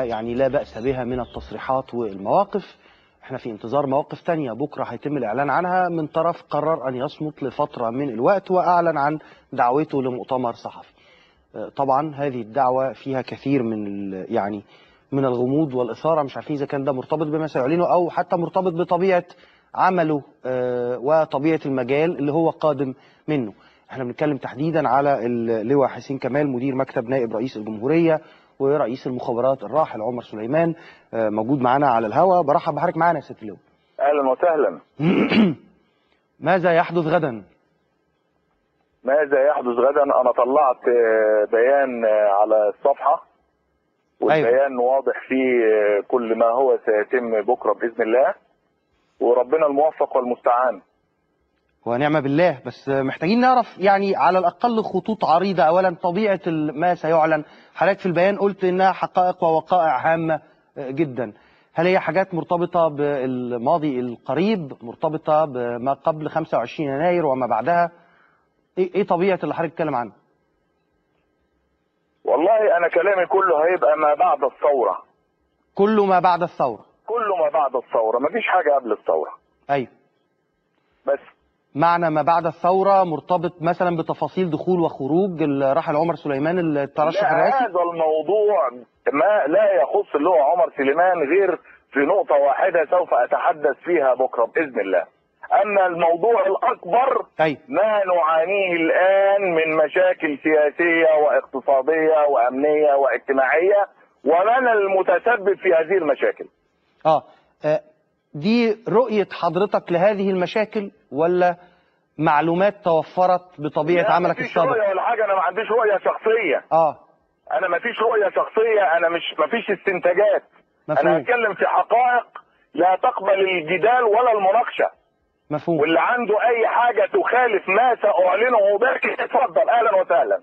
يعني لا بأس بها من التصريحات والمواقف. احنا في انتظار مواقف تانية بكرة هيتم الإعلان عنها من طرف قرر أن يصمت لفترة من الوقت وأعلن عن دعوته لمؤتمر صحفي. طبعا هذه الدعوة فيها كثير من يعني من الغموض والإثارة، مش عارفين إذا كان ده مرتبط بما سيعلنه أو حتى مرتبط بطبيعة عمله وطبيعة المجال اللي هو قادم منه. احنا بنتكلم تحديدا على اللواء حسين كمال مدير مكتب نائب رئيس الجمهورية ورئيس المخابرات الراحل عمر سليمان، موجود معانا على الهواء. برحب بحضرتك معانا يا سيادة اللواء. اهلا وسهلا. ماذا يحدث غدا؟ ماذا يحدث غدا؟ انا طلعت بيان على الصفحة، والبيان أيوة. واضح فيه كل ما هو سيتم بكرة بإذن الله، وربنا الموفق والمستعان. ونعم بالله. بس محتاجين نعرف يعني على الأقل خطوط عريضة. أولا طبيعة ما سيعلن، حضرتك في البيان قلت إنها حقائق ووقائع هامة جدا. هل هي حاجات مرتبطة بالماضي القريب، مرتبطة بما قبل 25 يناير وما بعدها؟ إيه طبيعة اللي حضرتك بتتكلم عنه؟ والله أنا كلامي كله هيبقى ما بعد الثورة. كله ما بعد الثورة. كله ما بعد الثورة، مفيش حاجة قبل الثورة. أيوه. بس معنى ما بعد الثورة مرتبط مثلا بتفاصيل دخول وخروج الراحل عمر سليمان الترشح الرئاسي؟ هذا الموضوع ما لا يخص اللي هو عمر سليمان غير في نقطة واحدة سوف أتحدث فيها بكرة بإذن الله. أما الموضوع الأكبر أي. ما نعانيه الآن من مشاكل سياسية واقتصادية وأمنية واجتماعية، ومن المتسبب في هذه المشاكل. دي رؤية حضرتك لهذه المشاكل ولا معلومات توفرت بطبيعة عملك السابق؟ لا، مفيش رؤية ولا حاجة، أنا ما عنديش رؤية شخصية. أنا ما فيش رؤية شخصية، أنا مش ما فيش استنتاجات. مفهوم. أنا هتكلم في حقائق لا تقبل الجدال ولا المناقشة. مفهوم. واللي عنده أي حاجة تخالف ما سأعلنه باكر اتفضل، أهلا وسهلا.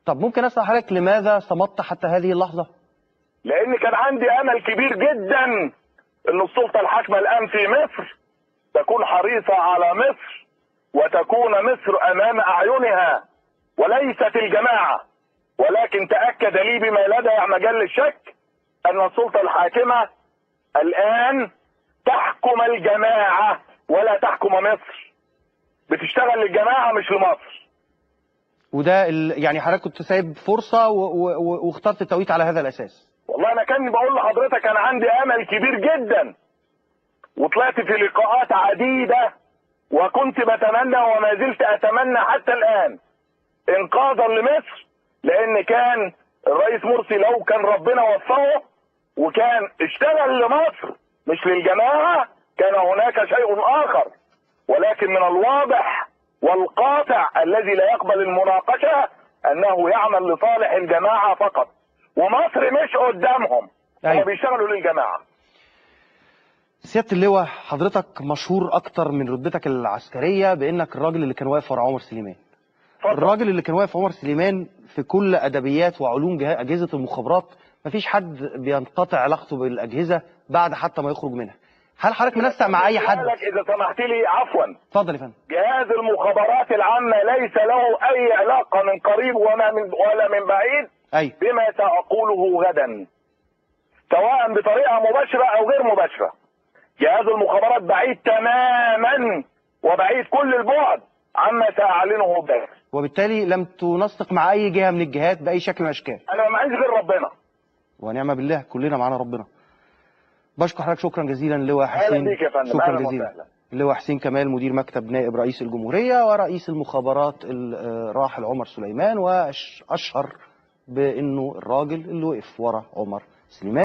طب ممكن أسأل حضرتك لماذا صمت حتى هذه اللحظة؟ لأن كان عندي أمل كبير جدا أن السلطة الحاكمة الآن في مصر تكون حريصة على مصر، وتكون مصر أمام أعينها وليست الجماعة. ولكن تأكد لي بما لدى مجال الشك أن السلطة الحاكمة الآن تحكم الجماعة ولا تحكم مصر. بتشتغل للجماعة مش لمصر. وده يعني حضرتك كنت سايب فرصة واخترت التوقيت على هذا الأساس. والله أنا كان بقول لحضرتك أنا عندي أمل كبير جدا، وطلعت في لقاءات عديدة، وكنت بتمنى وما زلت أتمنى حتى الآن إنقاذا لمصر، لأن كان الرئيس مرسي لو كان ربنا وفقه وكان اشتغل لمصر مش للجماعة كان هناك شيء آخر. ولكن من الواضح والقاطع الذي لا يقبل المناقشة أنه يعمل لصالح الجماعة فقط، ومصر مش قدامهم. هم بيشتغلوا للجماعة. سيادة اللواء، حضرتك مشهور أكتر من رتبتك العسكرية بأنك الراجل اللي كان واقف ورا عمر سليمان. فضل. الراجل اللي كان واقف عمر سليمان في كل أدبيات وعلوم أجهزة المخابرات، مفيش حد بينقطع علاقته بالأجهزة بعد حتى ما يخرج منها. هل حضرتك منسق مع أي حد؟ إذا سمحت لي عفوا. اتفضل يا فندم. جهاز المخابرات العامة ليس له أي علاقة من قريب ولا من بعيد أي. بما سأقوله غدا، سواء بطريقة مباشرة أو غير مباشرة. جهاز المخابرات بعيد تماما وبعيد كل البعد عما سأعلنه بكرة. وبالتالي لم تنسق مع أي جهة من الجهات بأي شكل من الأشكال. أنا ما معيش غير ربنا. ونعم بالله، كلنا معانا ربنا. بشكر حضرتك شكرا جزيلا لواء حسين. أهلا بيك يا فندم. شكرا جزيلا لواء حسين كمال مدير مكتب نائب رئيس الجمهورية ورئيس المخابرات الراحل عمر سليمان، وأشهر بأنه الراجل اللي وقف ورا عمر سليمان.